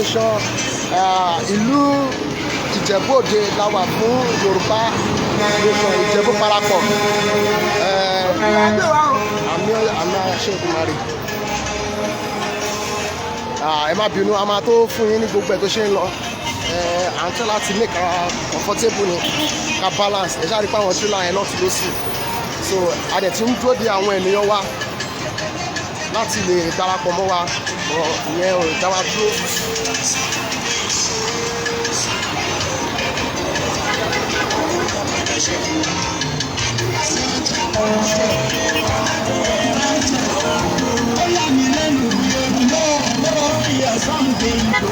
Nation. Ìlú Ìjẹ̀bú Òde la wà fún Yorùbá Nation, Ìjẹ̀bú parapọ̀. Àmín, àmín, àṣẹ Èdùmàrè. Ẹ má bínú, a máa tó fún yín ní gbogbo ẹ̀ tó ṣe ń lọ. À ń tẹ́ láti make ara comfortable ni, ká balance. Ẹ ṣáà rí pé àwọn trailer yẹn lọ́tún lọ́sì, so a dẹ̀ ti ń dúró de àwọn ènìyàn wa láti lè darapọ̀ mọ́ wa, but ìyẹn ò dá wa dúró. Ó yà mí lẹ́nu lọ́wọ́ fi something. Hello,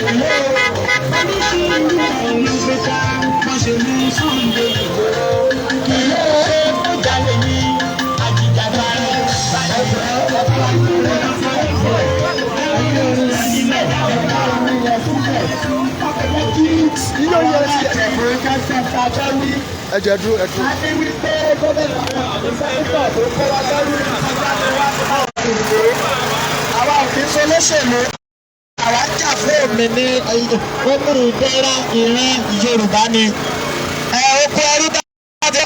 hello. Oníṣìírí ìlú gbéra wọ́n ṣe mú Sunday. Ilé ó jalè ní àjìjàgbara. Iyọ̀ yẹn ti ẹ jẹ́ dúró, ẹ dúró. A ní wípé gómìnà àti sẹ́ńtọ̀ tó kó wa lẹ́rú ìlú. Àwa ò kí ń ṣe olóṣèlú. Àwa ń jà fún òmìnira ìdẹ́ra ìran Yorùbá ni. Ẹ oko ẹrú bá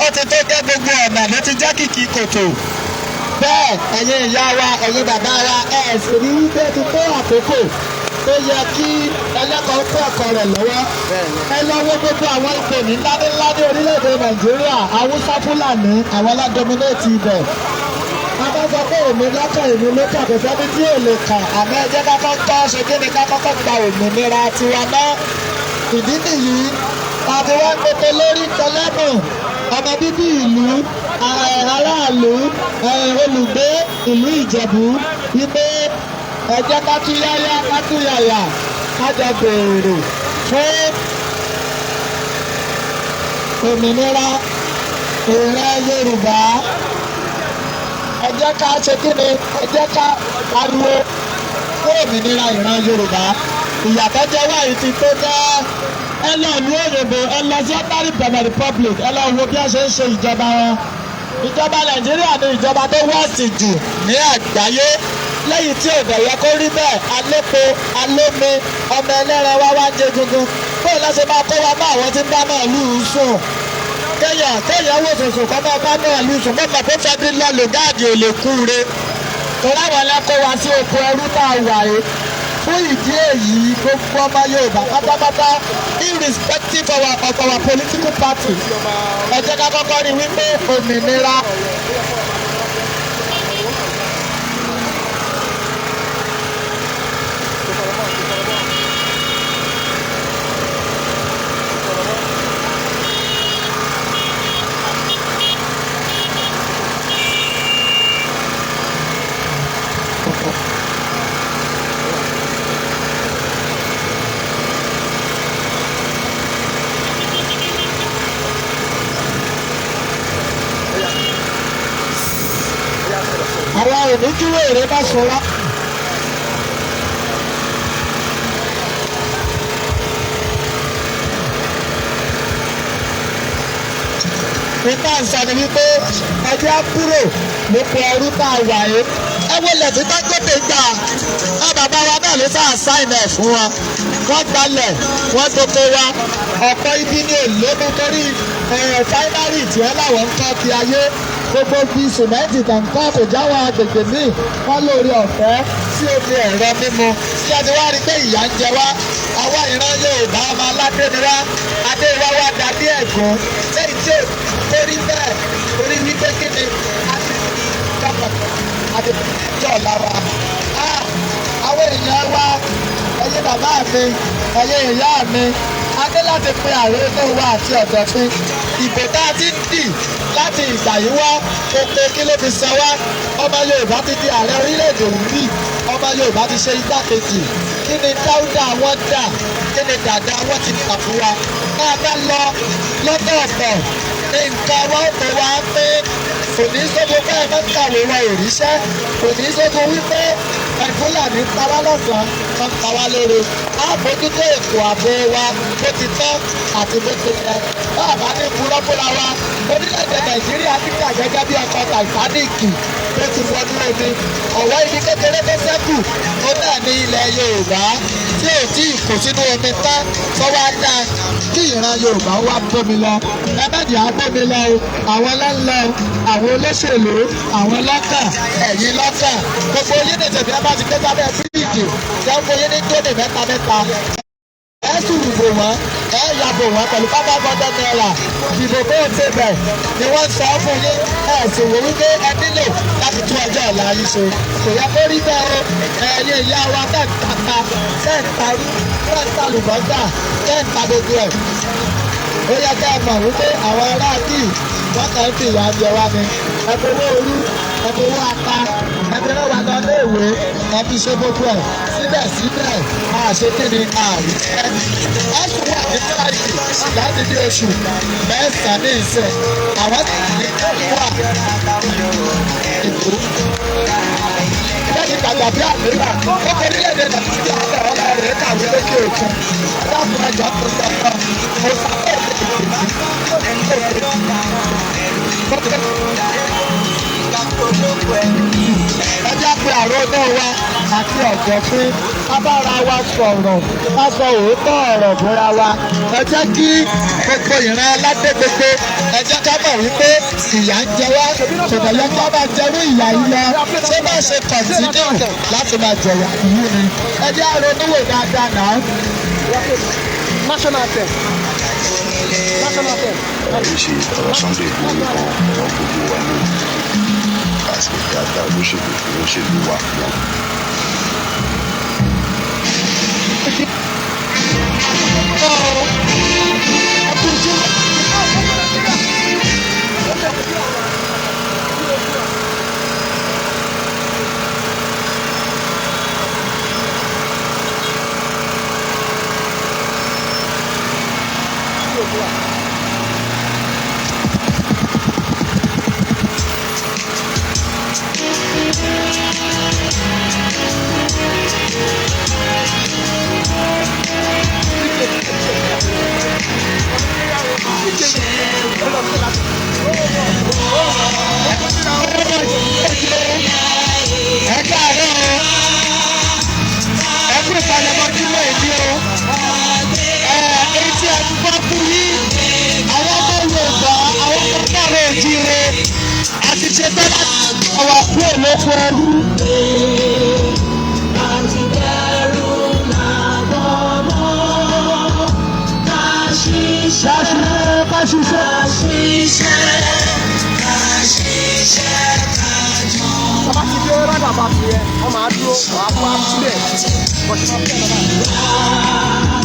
ó ti tó gẹ́, gbogbo ọ̀nà ló ti jẹ́ kìkì kòtò. Bẹ́ẹ̀, ẹ̀yin ìyá wa, ẹ̀yin bàbá wa, ẹ̀ sì rí wípé ti tó àkókò tó yẹ kí ẹlẹ́kọ̀ọ́ kó ẹ̀kọ́ rẹ̀ lọ́wọ́. Ẹ lọ wo gbogbo àwọn ipò ní ńlá ńlá ní orílẹ̀-èdè Nàìjíríà, Haúsá, Fúlàní, àwọn ló dominate ibẹ̀. A bá sọ pé èmi lọ́kàn, èmi ló kàn, kò sẹ́ni tí ò lè kàn, àmọ́ ẹ jẹ́ ká kọ́kọ́ ṣe kí ni, ká kọ́kọ́ gba òmìnira tiwa náà. Ìdí nìyí àti wá pété lórí tẹlẹ́mù, ọmọ bíbí ìlú, aráàlú, olùgbé ìlú Ìjẹ̀bú, wípé ẹ jẹ́ ká tú yáyá, ká tú yàyà, ká jọ béèrè fún òmìnira ìran Yorùbá. Ẹ jẹ́ ká ṣe kí ni, ẹ jẹ́ ká pariwo fún òmìnira ìran Yorùbá. Ìyàtọ̀ jẹ́ wáyé ti tó gẹ́. Ẹ lọ ìlú òyìnbó, ẹ lọ sí ordinary Benin Republic, ẹ lọ wo bí wọ́n ṣe ń ṣe ìjọba wọn. Ìjọba Nàìjíríà ní ìjọba tó worst jù ní àgbáyé, lẹ́yìn tí ò dẹ̀ yẹ kó rí bẹ́ẹ̀. Alépo, alómi, ọmọ ẹlẹ́ran wá wá ń jẹ gungun. Bóyá lọ́sẹ̀ máa kó wa bá àwọn tí ń bá màálùú sùn, kéèyàn kéèyàn wò sòsò kọ́ máa bá màálùú sùn. Mọ̀ pé fẹ́ẹ́ lọ́lù gáàdì ò lè kú re, torí àwọn ẹlẹ́kọ̀ọ́ wa sí oko ẹrú tá a wà yìí. Fún ìdí èyí, gbogbo ọmọ Yorùbá pátápátá, irrespective of our political party, ẹ jẹ́ ká kọ́kọ́ rí wípé òmìnira. Àwa ò ní kí wèrè bá sọ wá. Nígbà ń sọ ni wípé ẹjẹ́ á kúrò lóko ẹrú tá a wà yìí. Ẹ wo ilẹ̀ tí Dangote gbà á, bàbá wa náà ló sáà sign ẹ̀ fún wọn. Wọ́n gbalẹ̀, wọ́n gbogbo wa. Ọ̀pọ̀ ibi ní èlò nítorí refinery tí wọ́n láwọn ń kọ́ kí ayé gbogbo fi sìmẹ́ǹtì tàǹkọ́ kò jáwọ́ agbègbè míì, wọ́n lórí ọ̀fẹ́ sí omi ẹ̀rọ mímu tí a ti wá rí pé ìyà ń jẹ wá. Àwa ìran Yorùbá, ọmọ aládé ni wá, adé wa wá dàbí ẹ̀gún lẹ́yìn tí ò torí bẹ́ẹ̀, torí wípé kí ni, a ti àti jọ̀ lára àwọn èèyàn wa. Ẹ̀yin bàbá mi, ẹ̀yin ìyá mi, a ní láti pe ààrẹ inú wa àti ọ̀dọ̀fin. Ìbò tá a ti ń dì láti ìgbà yìí wá, oko kí ló fi san wá? Ọmọ Yorùbá ti di ààrẹ orílẹ̀-èdè yìí, ọmọ Yorùbá ti ṣe igbákejì. Kí ni dáúdà wọn dà? Kí ni dàda wọn ti kà fún wa? Bá a bá lọ lọ́tọ̀ọ̀tọ̀ ní nǹkan wọn kò wá pé. Kò ní sógun pé ẹ máa ń kàwé wọn ò ríṣẹ́. Kò ní sógun wípé Fúlàní pa wá lọ́sàn-án, kan pa wá lóru. Á bójútó ètò ààbò wa bó ti tọ́ àti bó ti yẹ. Báàbá ní purọ́ fúnra wa, orílẹ̀-èdè Nàìjíríà ti dà gẹ́gẹ́ bí ọkọ̀ Titanic tó ti wọnú omi. Ọ̀wọ́ ibi kékeré tó ṣẹ́kù ó náà ní ilẹ̀ Yorùbá tí ò tí ì kó sínú omi tán, tó wá dá kí ìran Yorùbá wá bómi lọ. Ẹ má jẹ́ á bómi lọ o. Àwọn lọ́nlọ́, àwọn olóṣèlú, àwọn lọ́kàn, ẹ̀yin lọ́kàn. Gbogbo yín ní tèmi ẹ bá ti gbé sábẹ́ bíríìjì, jẹ́ fún yín ní tóní mẹ́ta mẹ́ta. Ẹ sùúrù bò wọ́n, ẹ yàbò wọ́n pẹ̀lú ₦500. Ìbò bó ti bẹ̀ ni wọ́n sọ fún yín. Ẹ sì wò wípé ẹ nílò láti tún ọjọ́ ọ̀la yín ṣe. Kò yẹ kó rí bẹ́ẹ̀ o. Ẹ̀yin ìyá wa tẹ̀ ń tata, tẹ̀ ń tarú, tẹ̀ ń talùbọ́sà, tẹ̀ ń ta gbogbo ẹ̀. Ó yẹ kẹ́ ẹ mọ̀ wípé àwọn ará bíi wọ́n kàn ń fìyà jẹ wá ni. Ẹ fowó orú, ẹ fowó ata, ẹ fi rán wa lọ léèwé, ẹ fi ṣe gbogbo ẹ̀. Síbẹ̀síbẹ̀, a ṣe kí ni àrí ẹ. Ẹ sùn wà ní tíráìkì láti bí oṣù 9 ní ìsìn. Àwọn ní wà ìlú. Bẹ́ẹ̀ni gbàgbà bí àmìlà, ó kọ orílẹ̀-èdè Nàìjíríà bẹ̀rẹ̀ ọmọ rẹ̀ kàwé lókè òkun. Adágún ẹjọ́ tó sọ fún ọ, mo sàbẹ̀ ẹ jẹ́ pé àrùn náà wá àti ọ̀jọ̀ fún ká bára wa sọ̀rọ̀, ká sọ òótọ́ ọ̀rọ̀ fúnra wa. Ẹ jẹ́ kí gbogbo ìran aládé gbogbo, ẹ jẹ́ ká mọ̀ wípé ìyà ń jẹ wá, ṣùgbọ́n yẹ kí a máa jẹrú ìyà yìí lọ. Ṣé bá ṣe kọ̀tínú láti máa jẹ̀yà yìí ni? Ẹ jẹ́ àrònú wò dáadáa náà. National anthem. National anthem. Kì í ṣe ọ̀rọ̀ Sunday Igboho nìkan, ọ̀rọ̀ gbogbo wa ní àsìkò dáadáa olóṣèlú olóṣèlú wa wọn. Ẹ káàárọ̀ o, ẹ kú ìpalẹ̀mọ́ nílò ìdí o. Ẹ èyí tí a ti gbọ́ fún yín, àwọn ọmọ Yorùbá, àwọn ọmọ káàárọ̀ oòjíire, a ti ṣe tán láti ọwọ́ kúrò lóko ẹrú. Ká ṣiṣẹ́, ká ṣiṣẹ́. Bàbá ti dé rádàbà tiẹ̀, wọ́n máa dúró, wàá fún wa sílẹ̀. Bọ̀ṣẹ̀ máa fẹ́ bàbá.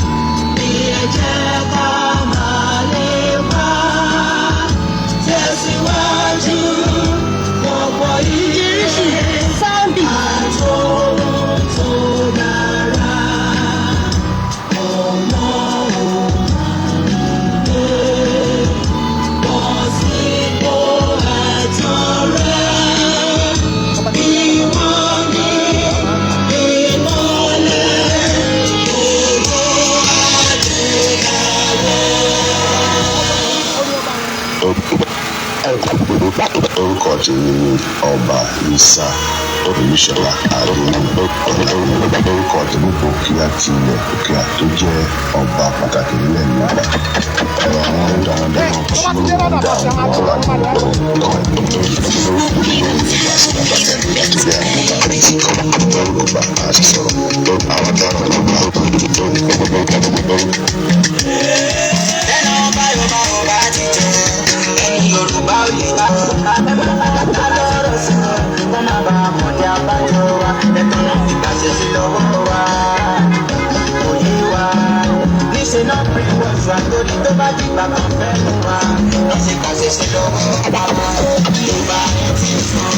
Orúkọ tèmi ni Ọba Isa Olúṣọlá Adéníyì. Orúkọ tèmi kò kíá ti ilẹ̀ òkè tó jẹ́ ọba pàtàkì nílẹ̀ Yorùbá. Ọ̀rọ̀ àwọn darandaran Bàbá ti dé rádàbà tiẹ̀, máa dúró, wọ́n máa dúró. Lẹ́nu ọba Yorùbá ọba ti jẹ, ẹni Yorùbá ò lè bá ká lọ́rọ̀ sí i, kó má bàa mọ̀dé abájọ wa, ẹ̀tọ́ náà fi gbàṣẹ sí lọ́wọ́ wa, òye wa. Níṣẹ́ náà pé wọ́n ṣù àtòrí tó bá dìgbà kan fẹ́ mú wa, níṣẹ́ gbàṣẹ sí lọ́wọ́ wa, Yorùbá ti sùn,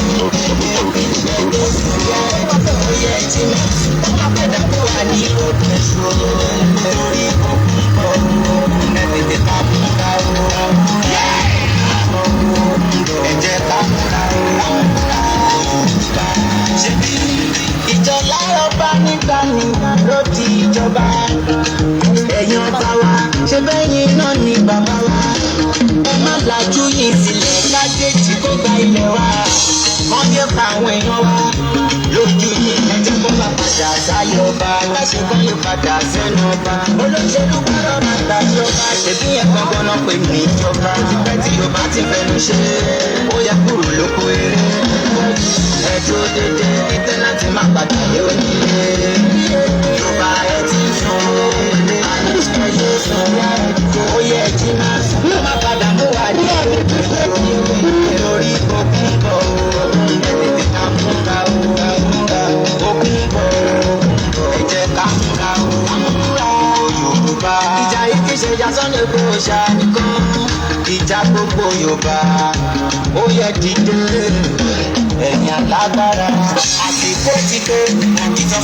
oyè jìnnà, ó má fẹ́ dàgbò wá ní òkè ṣòro, torí òkú pọ̀, ẹ̀ tètè ká mú ká o. Ẹ jẹ́ ká mú Fúlàní ló di ìjọba. Ẹ̀yin ọba wa, ṣe bẹ́yìn náà ni bàbá wa. Ẹ má lajú yìí sílẹ̀ kájéjì kó gba ilẹ̀ wa. Wọ́n yẹ pa àwọn èèyàn wa lójú yìí. Ẹ jẹ́ kó bá padà sáyé ọba, láṣẹ kó lè padà sẹ́nu ọba. Olóṣèlú gbọ́dọ̀ máa gbàjọba, ṣèbí yẹn gangan náà pè ní ìjọba. Tipẹ́ tí Yorùbá ti fẹnu ṣe, ó yẹ kúrò lóko eré. Ẹjọ́ dédé títẹ́ láti má padà lé onílé. Yorùbá, ẹ ti sùn, àní ẹ yé sùn, ó yẹ jí máa sùn. Kó má padà mú wa dé lórí okun bọ̀ o. Ẹ tètè ká múra o, okun bọ̀ o. Ẹ jẹ́ ká múra o, múra o Yorùbá. Ìjà yìí kì í ṣe ìjà Sunday Igboho ṣá nìkan, ìjà gbogbo Yorùbá. Ó yẹ dìde, ẹ̀yin alágbára. Àsìkò ti tó.